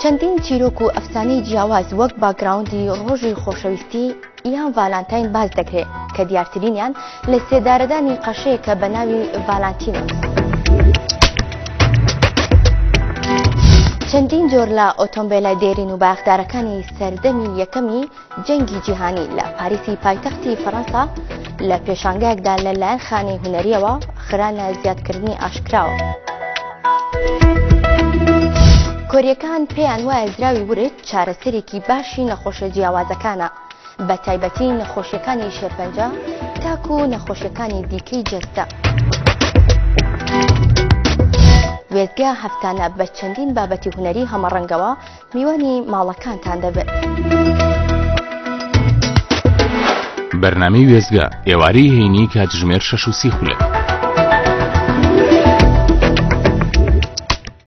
چەندین چیرۆک و ئەفسانەی جیاواز وەک باکگراوندی ڕۆژی خۆشەویستی یان ڤالانتاین باس دەکرێت کە دیارترینیان لە سێدارەدانی قەشەیەکە بە ناوی ڤالانتینۆس. چەندین جۆر لە ئۆتۆمبێلە دێرین و بایەخدارەکانی سەردەمی یەکەمی جەنگی جیهانی لە پاریسی پایتەختی فەرەنسا لە پێشانگایەکدا لە لایەن خانەی هونەریەوە خرانە زیادکردنی ئاشکراوە. کۆریەکان پێیان وایە زراوی ورچ چارەسەرێکی باشی نەخۆشە جیاوازەکانە بە تایبەتی نەخۆشیەکانی شێرپەنجە تاکو نەخۆشیەکانی دیکەی جەستە. وێستگە هەفتانە بە چەندین بابەتی هونەری هەمەڕەنگەوە میوانی ماڵەکانتان دەبێت. بەرنامەی وێستگە، ئێوارەی هەینی کاتژمێر 6 و سی خولەک.